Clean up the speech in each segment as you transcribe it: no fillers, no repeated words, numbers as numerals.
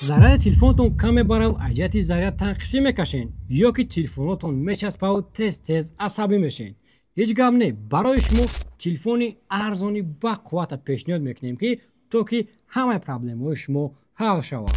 Заряди телефонтон кам мебарав, аз ҷиҳати заряд танқисӣ мекашен ё ки телефонотон мечаспаву тез тез асабӣ мешен. Ҳеҷ гап не, барои шумо телефони арзони бақуввата пешниҳод мекунем, ки то ки ҳамаи проблемаҳои шумо ҳал шавад.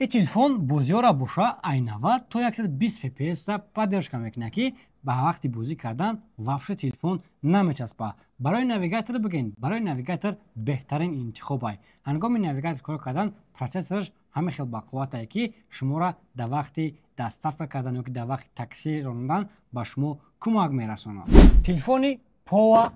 Ин телефон бозиҳоро боша ай 90 то 120 фпс поддержка мекунад, ки ба вақти бозӣ кардан вообще телефон намечаспад. Барои навигатор бигӯем, барои навигатор беҳтарин интихоб ай. Ҳангоми навигатор кор кардан процессораш ҳамин хел бақувватае, ки шуморо дар вақти доставка кардан ё ки дар вақти такси рондан ба шумо кӯмак мерасонад. Телефони Pova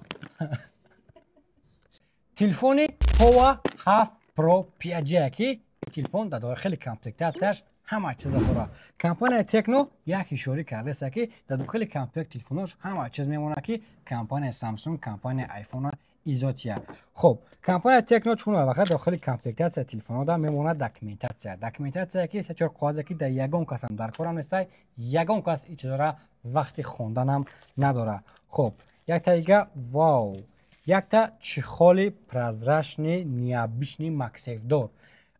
7 Pro 5G, ки телефон дар дохили комплектатсияш ҳама чиза дорад. Компанияи Техно як ишорӣ кардааст, ки дар дохили комплект телефонош ҳама чиз мемонад, ки компанияи Samsung, компанияи iPhone изотия. Хуб, компания Техно чун вақт дохили комплектатсия телефонҳо мемонад документатсия, документатсия, ки се чор коғазе, ки дар ягон касам дар корам нестай, ягон кас ин чизора вақти хонданам надорад. Хуб, якта дига, вау, якта чехоли прозрачный, необычный, MagSafe дор.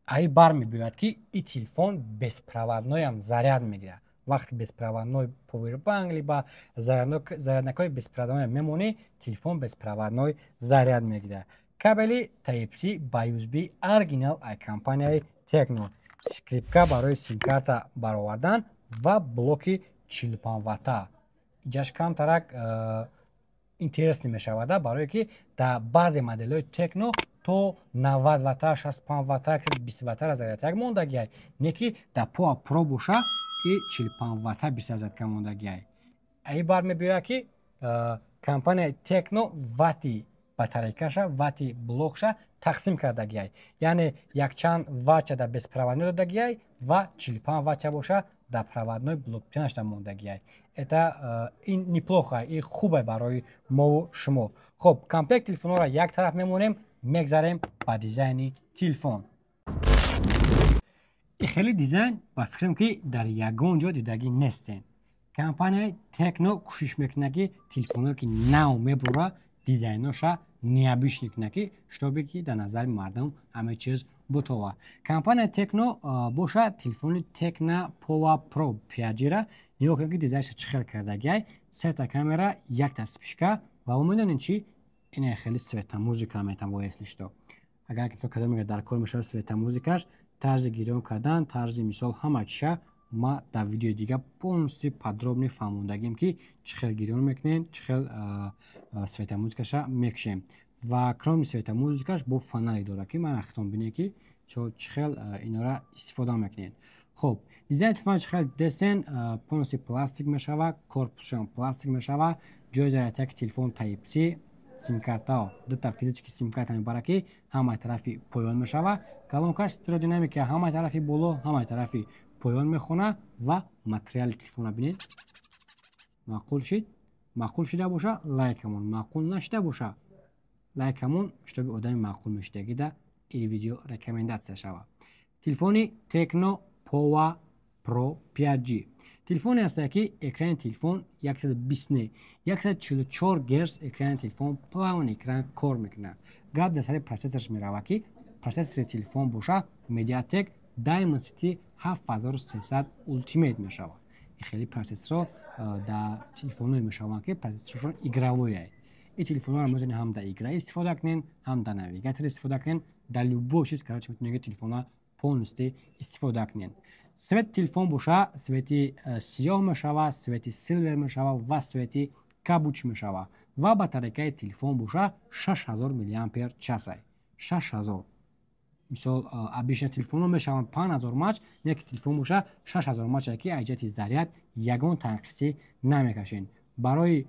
Ай бар мебиёяд, ки ин телефон беспроводной ам заряд мегирад. Вақти беспроводной повербанк либо зарядникҳои беспроводной мемонӣ, телефон беспроводной заряд мегирад. Кабели Type-C ба USB оригинал ай компанияи Техно, скрепка барои симкарта баровардан ва блоки 45 ватта. Иҷаш камтарак интересный мешавада, барое ки дар баъзе моделҳои Техно то 90 ватта, 65 ватта, 20 ваттара зарядтак мондагиай, не ки дар Pova Pro боша и 45 ватта 20 зарядка мондагиай. Аи бар мебиёяд, ки компанияи Техно вати батарейкаша, вати блокша тақсим кардагиай, яъне якчанд ватча дар беспроводной додагиай ва 45 ватча боша дар проводной блок питанияшда мондагиай. Это ин неплохо, и хубе барои мову шумо. Хуб, комплект телефонҳоро як тараф мемонем, мегзарем ба дизайни телефон. И хеле дизайн, ба фикрам, ки дар ягон ҷо дидагӣ нестем. Компанияи Техно кӯшиш мекунад, ки телефонҳое, ки нав мебурад, дизайноша необычный кунад, ки чтобы ки дар назари мардум ҳама чиз бутова. Компания Техно боша телефони Tecno Pova Pro 5G-ра нигоҳ кунед, ки дизайнша чӣ хел кардагиай: сета камера, якта вспышка ва медонед чӣ, ина хеле светомузыка метавон. Если что, агар кадоме дар кор мешавад светомузыкаш, тарзи гирён кардан, тарзи мисол, ҳама чиша ма дар видеои дига полностью подробно фаҳмондагим, ки чӣ хел гирён мекунем, чӣ хел светомузыкаша мекушем. Ва кроме светомузыкаш бо фонарик дорад, ки ман ахтон бинед, ки чӣ хел инора истифода мекунед. Хуб, дизайни телефон чӣ хел десен, полностью пластик мешава, корпусшам пластик мешава, ҷои зарядтаки телефон Type C, симкартао, дута физический симкарта мебарад, ки ҳамаи тарафи поён мешава. Колонкаш стереодинамика, ҳамаи тарафи боло, ҳамаи тарафи поён мехона. Ва материали телефона бинед. Маъқул шид? Маъқул шида боша, лайкамон, маъқул нашида боша, лайкамон, чтобы одами маъқул мешидагида ин видео рекомендация шавад. Телефони Tecno Pova Pro 5G телефоне ҳаста, ки экрани телефон 120 не, 144 герц экрани телефон, плавный экран кор мекунад. Гап дар сари процессорш меравад, ки процессори телефон боша MediaTek Dimensity 7300 Ultimate мешавад. Хеле процессорҳо дар телефонҳое мешаванд, ки процессоршон игровой. Ин телефонҳоро метавонед ҳам дар игра истифода кунед, ҳам дар навигатор истифода кунед, дар любой чиз, короче, метавонед телефонҳо полностью истифода кунед. Цвети телефон боша цвети сиёҳ мешава, цвети silver мешава ва цвети кабуч мешава. Ва батарейкаи телефон боша 6000 миллиампер часай, 6000. Мисол, обычно телефонҳо мешаванд 5000 мач, не ки телефон боша 6000 мач, ки аз ҷиҳати заряд ягон танқисӣ намекашед. Барои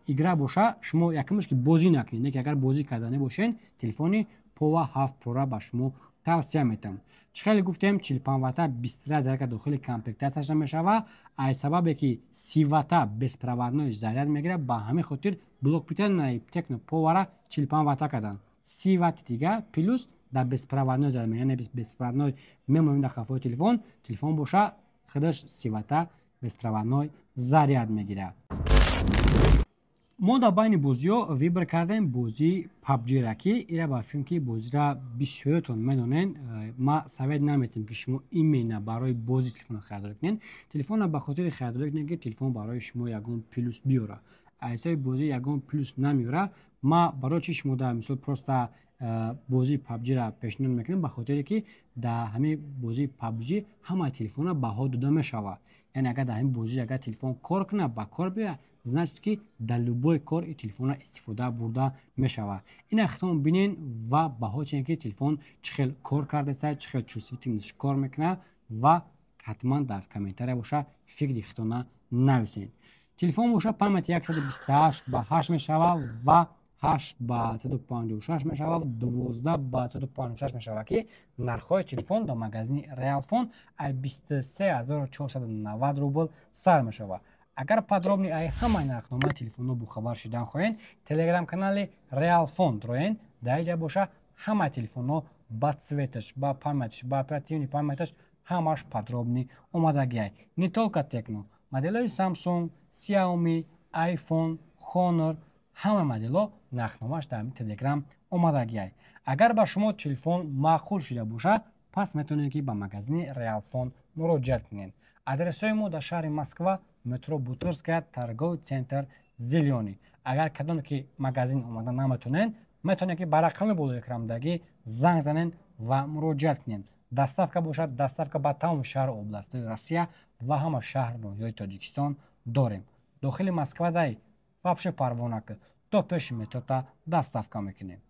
игра боша шумо якумш ки бозӣ накунед, не ки агар бозӣ карда небошед, телефони Pova 7 Pro ба шумо тавсия метавам. Чӣ хеле гуфтем, 45 ватта 23 зарядка дохили комплектатсияш намешава. Аз сабабе ки 30 ватта беспроводной заряд мегирад, ба ҳамин хотир блок питания Tecno Pova-ра 45 ватта карданд. 30 ватти дига плюс дар беспроводной заряд мегирад, яъне беспроводной мемонем дар хафои телефон, телефон боша худаш 30 ватта беспроводной заряд мегирад. Мо дар байни бозиҳо выбор кардем бозии PUBG-ра, ки ира ба филм ки бозира бисёриятон медонен. Ма совет наметем, ки шумо именно барои бози телефона харидорӣ кунед. Телефонро ба хотири харидорӣ кунед, ки телефон барои шумо ягон плюс биёра. Аз ҳисоби бозӣ ягон плюс намеёра. Ма барои чӣ шумо дар мисол просто бозии PUBG-ра пешниҳод мекунем? Ба хотире ки дар ҳамин бозии PUBG ҳамаи телефонро баҳо дода мешавад. Яъне агар дар ҳамин бозӣ агар телефон кор кунад, ба кор биёяд, значит, ки дар любой кор ин телефонро истифода бурда мешавад. Ина хитон бинен ва баҳо чине, ки телефон чӣ хел кор кардааст, чӣ хел чувствительность кор мекунад, ва ҳатман дар комментария боша фикри хитона нависен. Телефон боша памяти 128 ба 8 мешавад ва 8 ба 156 мешавад, 12 ба 156 мешавад, ки нархҳои телефон дар магазини Реалфон ай 23 490 рубл сар мешавад. Агар подробный ай ҳамаи нархномаи телефонҳо бохабар шидан хоҳед, телеграм-канали Реалфон роен. Дар инҷа боша ҳамаи телефонҳо ба цветаш, ба памяташ, ба оперативный памяташ ҳамаш подробный омадагиай. Не только Техно, моделҳои Samsung, Xiaomi, iPhone, Honor, ҳама моделҳо нархномааш дар телеграм омадагиай. Агар ба шумо телефон маъқул шида бошад, пас метавонед, ки ба магазини Реалфон муроҷиат кунед. Адресҳои мо дар шаҳри Москва, метро Бутырская, торговый центр «Зелёный». Агар кадоме ки магазин омада наметонед, метавонед, ки ба рақами болои экрандагӣ занг занед ва муроҷиат кунед. Доставка бошад, доставка ба тамоми шаҳру областҳои Россия ва ҳама шаҳру ноҳияҳои Тоҷикистон дорем. Дохили Москва дай вообще парвонака, то пеши метрота доставка мекунем.